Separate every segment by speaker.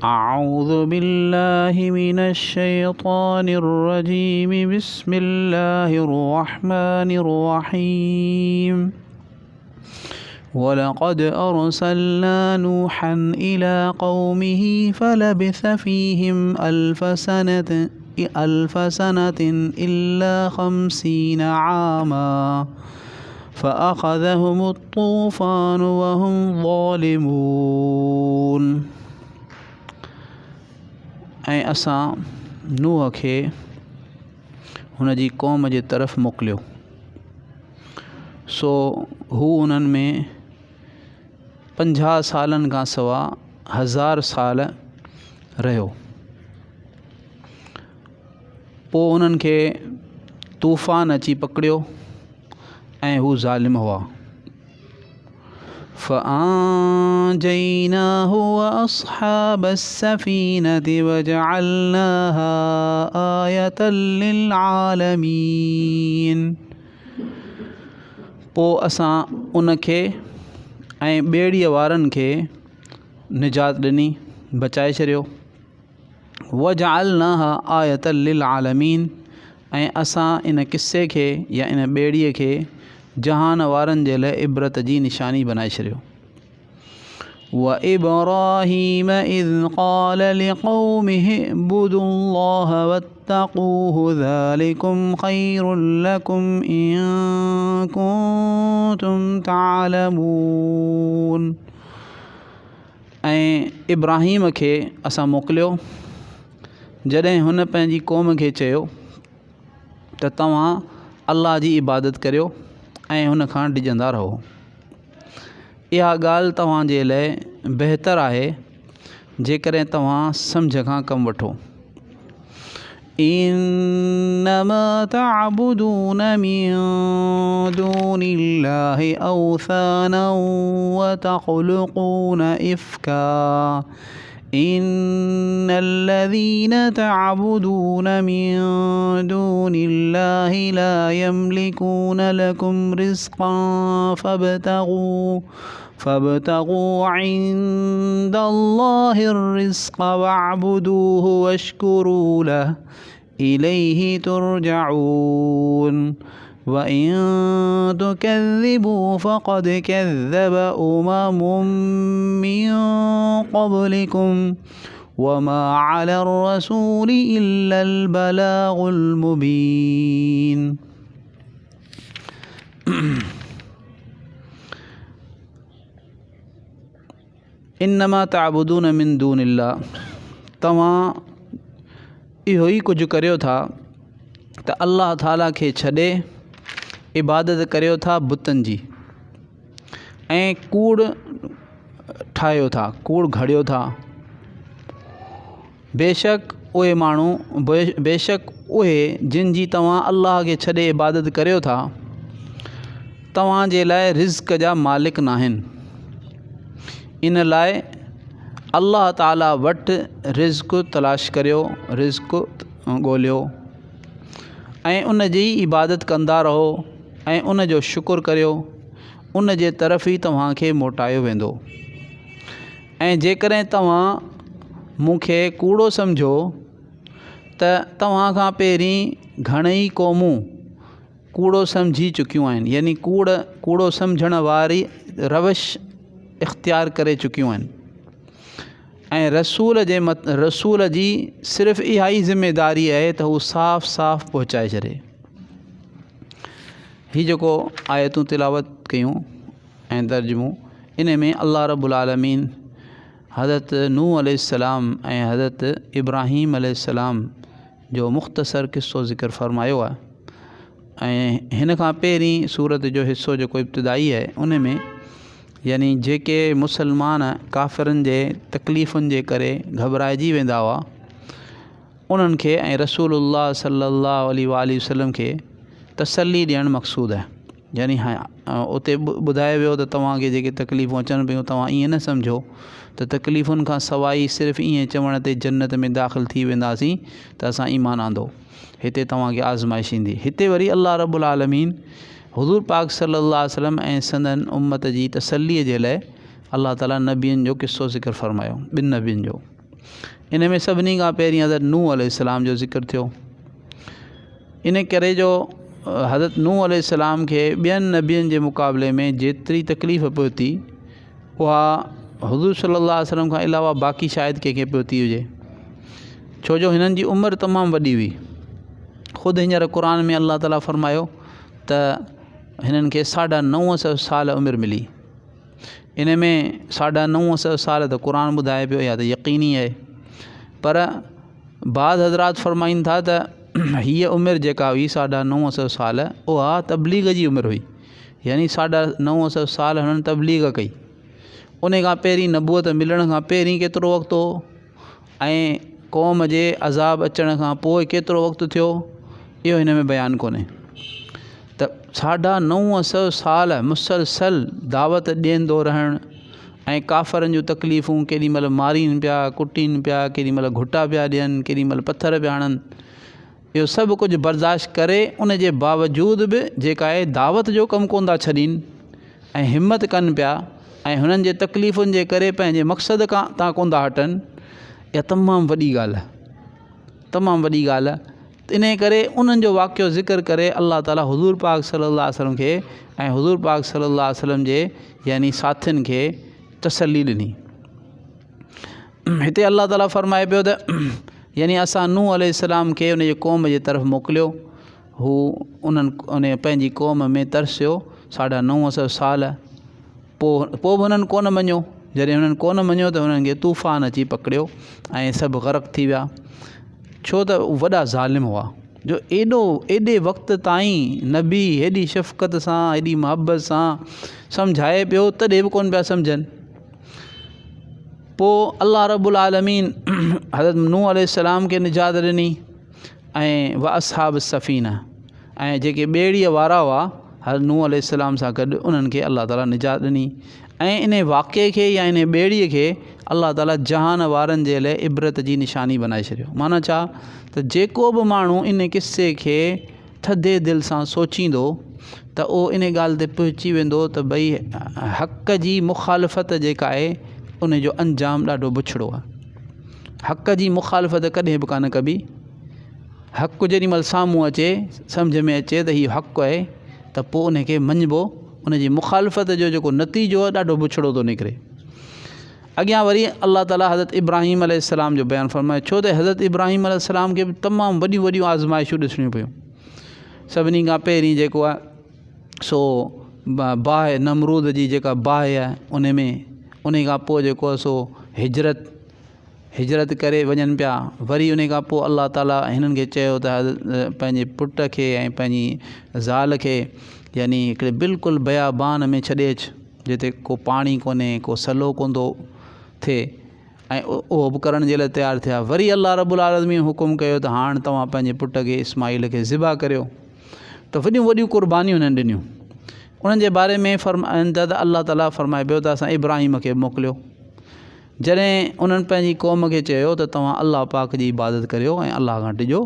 Speaker 1: أعوذ بالله من الشيطان الرجيم بسم الله الرحمن الرحيم ولقد أرسلنا نوحا إلى قومه فلبث فيهم ألف سنة ألف سنة إلا 50 عاما فأخذهم الطوفان وهم ظالمون. ۽ اسان نوح کي هن جي قوم جي طرف موڪليو، سو هو انهن ۾ 50 سالن کان سوا 1000 سال رهيو. پوء انهن کي طوفان اچي پڪڙيو ۽ هو ظالم هئا. فأنجيناه وأصحاب السفينة وجعلناها آية للعالمين. پوء اسان ان کي ۽ ٻيڙيء وارن کي نجات ڏني، بچائي ڇڏيو. وجعلناها آية للعالمين ۽ اسان ان قصي کي يا ان ٻيڙيء کي جهان وارن جي لاء عبرت جي نشاني بنائي ڇڏيو. وابراهيم اذ قال لقومه اعبدوا الله واتقوه ذلكم خير لكم ان كنتم تعلمون. ۽ ابراهيم کي اسان موڪليو جڏهن هن پنهنجي قوم کي چيو ته توهان الله جي عبادت ڪريو ۽ هن کان ڊڄندا رهو. اها ڳالهه توهان جي لاء بهتر آهي جيڪڏهن توهان سمجهه کان ڪم وٺو. انما تعبدون من دون الله اوثانا وتخلقون افكا ان الذين تعبدون من دون الله لا يملكون لكم رزقا فابتغوا عند الله الرزق واعبدوه واشكروا له اليه ترجعون وان تكذبوا فقد كذب امم من قبلكم وما على الرسول الا البلاغ المبين. انما تعبدون من دون الله توهان اهو ئي ڪجهه ڪريو ٿا ته الله تعاليٰ کي ڇڏي عبادت ڪريو ٿا بتن جي ۽ ڪوڙ ٺاهيو ٿا ڪوڙ گهڙيو ٿا. بيشڪ اهي ماڻهو بيشڪ اهي جن جي توهان الله کي ڇڏي عبادت ڪريو ٿا توهان جي لاء رزق جا مالڪ ناهن ان لاء الله تعالي وٽ رزق تلاش ڪريو رزق ڳوليو ۽ ان جي عبادت ڪندا رهو ۽ ان جو شڪر ڪريو ان جي طرف ئي توهان کي موٽايو ويندو. ۽ جيڪڏهن توهان مون کي ڪوڙو سمجهو ته توهان کان پهرين گهڻئي قومون ڪوڙو سمجهي چڪيون آهن يعني ڪوڙ ڪوڙو سمجهڻ واري روش اختيار ڪري چڪيون آهن ۽ رسول جي رسول جي صرف اها ئي ذميداري آهي ته هو صاف صاف پهچائي ڇڏي. هي جيڪو آيتون تلاوت ڪيون ۽ ترجمو، ان ۾ الله رب العالمين حضرت نوح عليه السلام ۽ حضرت ابراهيم عليه السلام جو مختصر قصو ذڪر فرمايو آهي ۽ هن کان پهرين سورت جو حصو جيڪو ابتدائي آهي ان ۾ يعني جيڪي مسلمان ڪافرن جي تڪليفن جي ڪري گهٻرائجي ويندا هئا انهن کي ۽ رسول الله صلي الله عليه واٰله وسلم کي تسلي ڏيڻ مقصود آهي يعني اتي ٻڌايو ويو ته توهان کي جيڪي تڪليفون اچن پيون توهان ائين نه سمجهو ته تڪليفن کان سواء ئي صرف ائين چوڻ تي جنت ۾ داخل ٿي وينداسين ته اسان ايمان آندو هتي توهان کي آزمائش ايندي هتي وري الله رب العالمين حضور پاڪ صلي الله عليه وسلم ۽ سندن امت جي تسلي جي لاء الله تعالي نبين جو قصو ذڪر فرمايو ٻن نبين جو. ان ۾ سڀني کان پهرين حضرت نوح عليه السلام جو ذڪر ٿيو. ان ڪري جو حضرت نوح عليه السلام کي ٻين نبين جي مقابلي ۾ جيتري تڪليف پهتي اها حضور صلي الله عليه وسلم کان علاوه باقي شايد ڪنهن کي پهتي هجي، ڇو جو هنن جي عمر تمام وڏي هئي. خود هينئر قرآن ۾ الله تعاليٰ فرمايو ته هنن کي ساڍا 900 سال عمر ملي. ان ۾ ساڍا 900 سال ته قرآن ٻڌائي پيو اها ته يقيني آهي، پر بعض حضرات فرمائن ٿا ته هيء عمر جيڪا هئي ساڍا 900 سال اها تبليغ جي عمر هئي، يعني ساڍا 900 سال هنن تبليغ ڪئي. ان کان پهرين نبوت ملڻ کان پهرين ڪيترو وقت هو ۽ قوم جي عذاب اچڻ کان پوء ڪيترو وقت ٿيو اهو هن ۾ بيان ڪونهي. ته ساڍا 900 سال مسلسل دعوت ڏيندو رهڻ ۽ ڪافرن جون تڪليفون ڪيڏي مهل مارين پيا، ڪٽين پيا، ڪيڏي مهل گهٽا پيا ڏين، ڪيڏي مهل پٿر پيا هڻن، اهو سڀ ڪجهه برداشت ڪري ان جي باوجود به جيڪا آهي دعوت جو ڪم ڪونه ٿا ڇڏين ۽ همت ڪن پيا ۽ هنن جي تڪليفن جي ڪري پنهنجي مقصد کان تان ڪونه ٿا هٽن، اها تمام وڏي ڳالهه آهي، تمام وڏي ڳالهه آهي. انهيء ڪري انهن جو واقعو ذڪر ڪري الله تعاليٰ حضور پاڪ صلي الله عليه وسلم کي ۽ حضور پاڪ صلي الله عليه وسلم جي يعني ساٿين کي تسلي ڏني. هتي الله تعاليٰ فرمائي پيو ته يعني اسان نوح عليه السلام کي ان جي قوم جي طرف موڪليو، هو انهن ان پنهنجي قوم ۾ ترسيو ساڍا 900 سال، پوء به هنن ڪونه مڃيو. جڏهن هنن ڪونه مڃيو ته هنن کي طوفان اچي پڪڙيو ۽ سڀ غرق ٿي ويا. ڇو ته وڏا ظالم هئا جو ايڏو ايڏي وقت تائين نبي هيڏي شفقت سان هيڏي محبت سان سمجهائي پيو تڏهن به ڪونه پيا سمجهن. پوء الله رب العالمين حضرت نوح عليه السلام کي نجات ڏني ۽ واصحاب السفينه ۽ جيڪي ٻيڙيء وارا هئا حضرت نوح عليه السلام سان گڏ انهن کي الله تعاليٰ نجات ڏني ۽ ان واقعي کي يا ان ٻيڙيء کي الله تعاليٰ جهان وارن جي لاء عبرت جي نشاني بنائي ڇڏيو. معنيٰ ڇا ته جيڪو به ماڻهو ان قصي کي ٿڌي دل سان سوچيندو ته اهو ان ڳالهه تي پهچي ويندو ته ڀئي حق جي مخالفت جيڪا آهي ان جو انجام ڏاڍو بڇڙو آهي. حق جي مخالفت ڪڏهن به ڪانه ڪبي. حق جيڏي مهل سامهون اچي، سمجهه ۾ اچي ته هي حق آهي ته پوء ان کي مڃبو، ان جي مخالفت جو جيڪو نتيجو آهي ڏاڍو بڇڙو ٿو نڪري. اڳيان وري الله تعاليٰ حضرت ابراهيم عليه السلام جو بيان فرمايو، ڇو ته حضرت ابراهيم عليه السلام کي به تمام وڏيون وڏيون آزمائشون ڏسڻيون پيون. سڀني کان پهرين جيڪو آهي سو باهه نمرود جي جيڪا باهه آهي ان ۾، ان کان پوء جيڪو آهي سو هجرت، هجرت ڪري وڃن پيا، وري انهي کان پوء الله تعالي هنن کي چيو ته پنهنجي پٽ کي ۽ پنهنجي زال کي يعني هڪڙي بلڪل بيابان ۾ ڇڏي اچ جتي ڪو پاڻي ڪونهي ڪو سلو ڪونه ٿو ٿئي ۽ اهو به ڪرڻ جي لاء تيار ٿيا. وري الله رب العالمين حڪم ڪيو ته هاڻ توهان پنهنجي پٽ کي اسماعيل کي ذبح ڪريو ته وڏيون وڏيون قربانيون هنن ڏنيون. انهن جي باري ۾ فرمائن ٿا ته الله تعالي فرمائي پيو ته اسان ابراهيم کي موڪليو. جڏهن انهن پنهنجي قوم کي چيو ته توهان الله پاڪ جي عبادت ڪريو ۽ الله کان ڊڄو،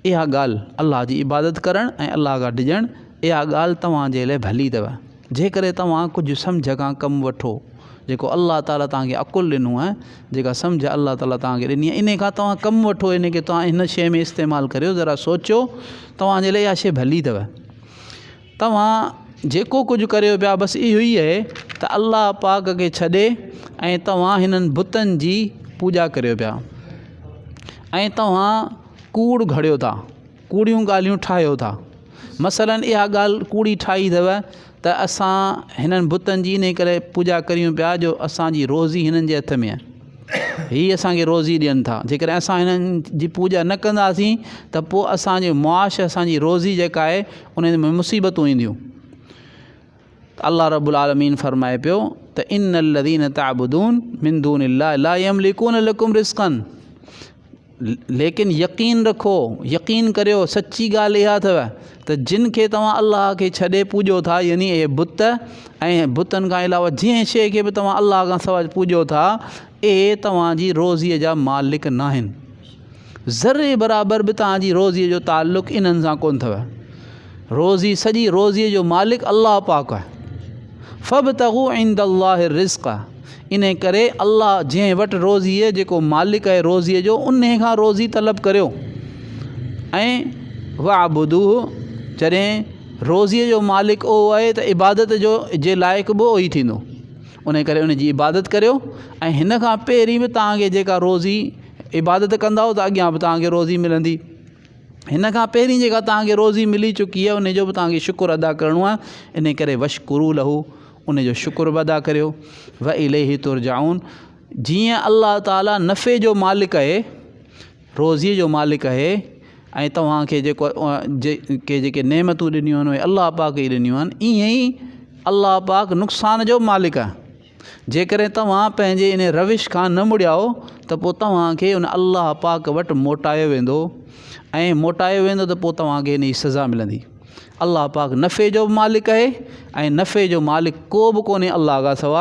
Speaker 1: اها ڳالهه، الله جي عبادت ڪرڻ ۽ الله کان ڊڄڻ، اها ڳالهه توهان جي لاء ڀلي اٿو، جيڪڏهن توهان ڪجهه سمجهه کان ڪم وٺو، جيڪو الله تعاليٰ توهان کي عقل ڏنو آهي، جيڪا سمجهه الله تعاليٰ توهان کي ڏني آهي، انهي کان توهان ڪم وٺو، انهي کي توهان هن شيء ۾ استعمال ڪريو، ذرا سوچيو، توهان جي لاء اها شيء ڀلي اٿو. توهان جيڪو ڪجهه ڪريو پيا بس اهو ئي آهي ته الله پاڪ کي ڇڏي ۽ توهان هنن بتن جي پوڄا ڪريو پيا ۽ توهان ڪوڙ گهڙيو ٿا، ڪوڙيون ڳالهيون ٺاهيو ٿا. مثلاً اها ڳالهه ڪوڙي ٺاهي اٿو ته اسان هنن بتن جي انهي ڪري پوڄا ڪريون پيا جو اسان جي روزي هنن جي هٿ ۾ آهي. هي اسان کي روزي ڏين ٿا، جيڪڏهن اسان هنن جي پوڄا نه ڪنداسين ته پوء اسان جو معاش، اسان جي روزي جيڪا آهي ان ۾ مصيبتون اينديون. الله رب العالمين فرمائي پيو ته ان الذين تعبدون من دون الله لا يملكون لكم رزقا، ليڪن يقين رکو، يقين ڪريو، سچي ڳالهه اها اٿو ته جن کي توهان الله کي ڇڏي پوڄو ٿا، يعني اهي بت ۽ بتن کان علاوه جنهن شيء کي به توهان الله کان سواء پوڄو ٿا، اهي توهان جي روزيء جا مالڪ ناهن. ذري برابر به توهان جي روزيء جو تعلق انهن سان ڪونه اٿو. روزي، سڄي روزيء جو مالڪ الله پاڪ آهي. فابتغوا عند الله الرزق، انهي ڪري الله جنهن وٽ روزيء جيڪو مالڪ آهي روزيء جو انهي کان روزي طلب ڪريو ۽ واعبدوه جڏهن روزيء جو مالڪ اهو آهي ته عبادت جو جي لائق به اهو ئي ٿيندو انهي ڪري ان جي عبادت ڪريو ۽ هن کان پهرين به توهان کي جيڪا روزي عبادت ڪندؤ ته اڳيان به توهان کي روزي ملندي هن کان پهرين جيڪا توهان کي روزي ملي چڪي آهي ان جو به توهان کي شڪر ادا ڪرڻو آهي ان ڪري واشڪروا له ان جو شڪر به ادا ڪريو واليه ترجعون جيئن الله تعالي نفعي جو مالڪ آهي روزي جو مالڪ آهي ۽ توهان کي جيڪو جيڪي جيڪي نعمتون ڏنيون آهن اهي الله پاڪ ئي ڏنيون آهن ائين ئي الله پاڪ نقصان جو مالڪ آهي جيڪڏهن توهان پنهنجي ان روش کان نه مڙيائو ته پوء توهان کي ان الله پاڪ وٽ موٽايو ويندو ۽ موٽايو ويندو ته پوء توهان کي ان جي سزا ملندي. الله پاڪ نفعي جو به مالڪ آهي ۽ نفعي جو مالڪ ڪو به ڪونهي الله کان سوا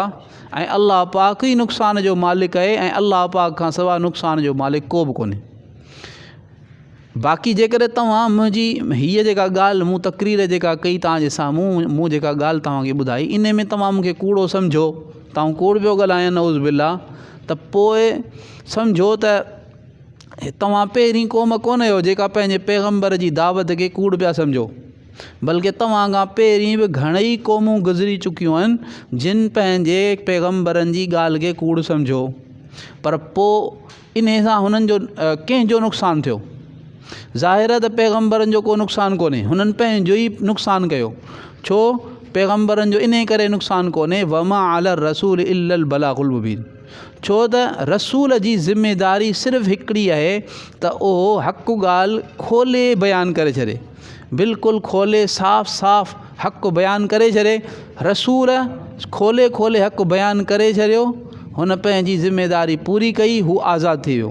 Speaker 1: ۽ الله پاڪ ئي نقصان جو مالڪ آهي ۽ الله پاڪ کان سوا نقصان جو مالڪ ڪو به ڪونهي. باقي جيڪڏهن توهان منهنجي هيء جيڪا ڳالهه مون تقرير جيڪا ڪئي توهان جي سامهون مون جيڪا ڳالهه توهان کي ٻڌائي انهي ۾ توهان مون کي ڪوڙو سمجهو ته آئون ڪوڙ پيو ڳالهايان نعوذ بالله ته پوء سمجهو ته توهان پهرين قوم ڪونه آهيو جيڪا پنهنجي پيغمبر جي دعوت کي ڪوڙ پيا سمجهو بلڪه توهان کان پهرين به گهڻئي قومون گذري چڪيون آهن جن پنهنجي پيغمبرن جي ڳالهه کي ڪوڙ سمجهيو پر پوء انهيء سان هنن جو ڪنهن جو نقصان ٿيو؟ ظاهر آهي ته پيغمبرن جو ڪو نقصان ڪونهي، هنن پنهنجو ئي نقصان ڪيو. ڇو؟ پيغمبرن جو انهيء ڪري نقصان ڪونهي، وما علي الرسول الا البلاغ المبين ڇو ته رسول جي ذميداري صرف هڪڙي آهي ته اهو حق ڳالهه کولي بيان ڪري ڇڏي. بلڪل کولي صاف صاف حق بيان ڪري ڇڏي رسول کولي کولي حق بيان ڪري ڇڏيو هن پنهنجي ذميداري پوري ڪئي هو آزاد ٿي ويو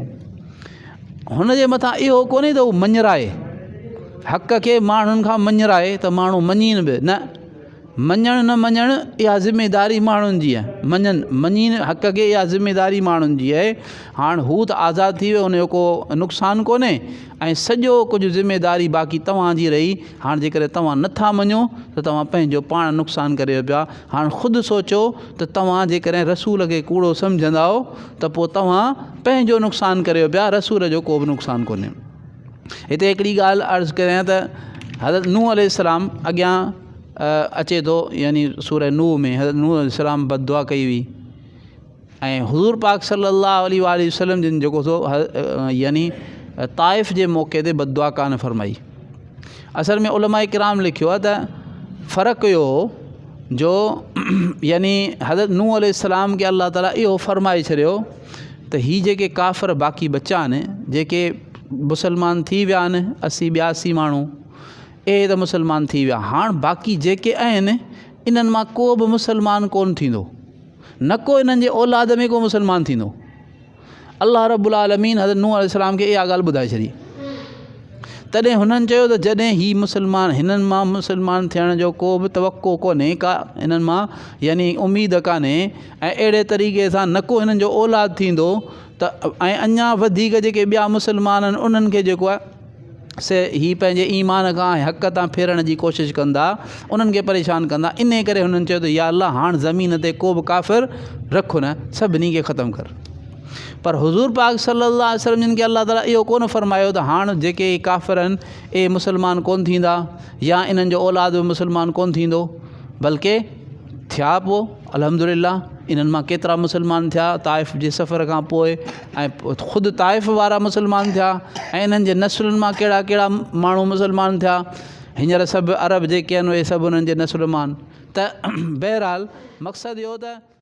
Speaker 1: هن جي مٿان اهو ڪونهي ته هو مڃرائي حق کي ماڻهن کان مڃرائي ته ماڻهو مڃين به نه مڃڻ نه مڃڻ اها ذميداري ماڻهن جي آهي مڃن مڃين حق کي اها ذميداري ماڻهن جي آهي هاڻ هو ته آزاد ٿي ويو ان جو ڪو نقصان ڪونهي ۽ سڄو ڪجهه ذميداري باقي توهان جي رهي هاڻ جيڪڏهن توهان نٿا مڃو ته توهان پنهنجو پاڻ نقصان ڪريو پيا هاڻ خود سوچو ته توهان جيڪڏهن رسول کي ڪوڙو سمجهندائو ته پوء توهان پنهنجو نقصان ڪريو پيا رسول جو ڪو به نقصان ڪونهي هتي هڪڙي ڳالهه عرض ڪريان ته حضرت نوح عليه السلام اڳيان اچي ٿو يعني سورة نوح ۾ حضرت نوح عليه السلام بد دعا ڪئي هئي ۽ حضور پاڪ صلي الله عليه وآله وسلم جن جيڪو سو يعني طائف جي موقعي تي بد دعا ڪانه فرمائي اصل ۾ علماء کرام لکيو آهي ته فرق اهو هو جو يعني حضرت نوح عليه السلام کي الله تعاليٰ اهو فرمائي ڇڏيو ته هي جيڪي ڪافر باقي بچا آهن جيڪي مسلمان ٿي ويا آهن اسي ٻياسي ماڻهو اهي ته مسلمان ٿي ويا هاڻ باقي جيڪي آهن انهن مان ڪو به مسلمان ڪونه ٿيندو نه ڪو انهن جي اولاد ۾ ڪو مسلمان ٿيندو الله رب العالمين حضرت نوح عليه السلام کي اها ڳالهه ٻڌائي ڇڏي تڏهن هنن چيو ته جڏهن هي مسلمان هنن مان مسلمان ٿيڻ جو ڪو به توقع ڪونهي ڪا هنن مان يعني اميد ڪانهي ۽ اهڙي طريقي سان نه ڪو هنن جو اولاد ٿيندو ته ۽ اڃا وڌيڪ جيڪي ٻيا مسلمان آهن انهن کي جيڪو آهي سي هي پنهنجي ايمان کان ۽ حق تان ڦيرڻ جي ڪوشش ڪندا انهن کي پريشان ڪندا انهي ڪري هنن چيو ته يا الله هاڻ زمين تي ڪو به ڪافر رک نه سڀني کي ختم ڪر پر حضور پاڪ صلي الله عليه وسلم جن کي الله تعالي اهو ڪونه فرمايو ته هاڻ جيڪي ڪافر آهن اهي مسلمان ڪونه ٿيندا يا انهن جو اولاد به مسلمان ڪونه ٿيندو بلڪه ٿيا پوء الحمد لله انهن مان ڪيترا مسلمان ٿيا طائف جي سفر کان پوء ۽ خود طائف وارا مسلمان ٿيا ۽ انهن جي نسلن مان ڪهڙا ڪهڙا ماڻهو مسلمان ٿيا هينئر سڀ عرب جيڪي آهن اهي سڀ انهن جي نسل مان ته بهرحال مقصد اهو ته.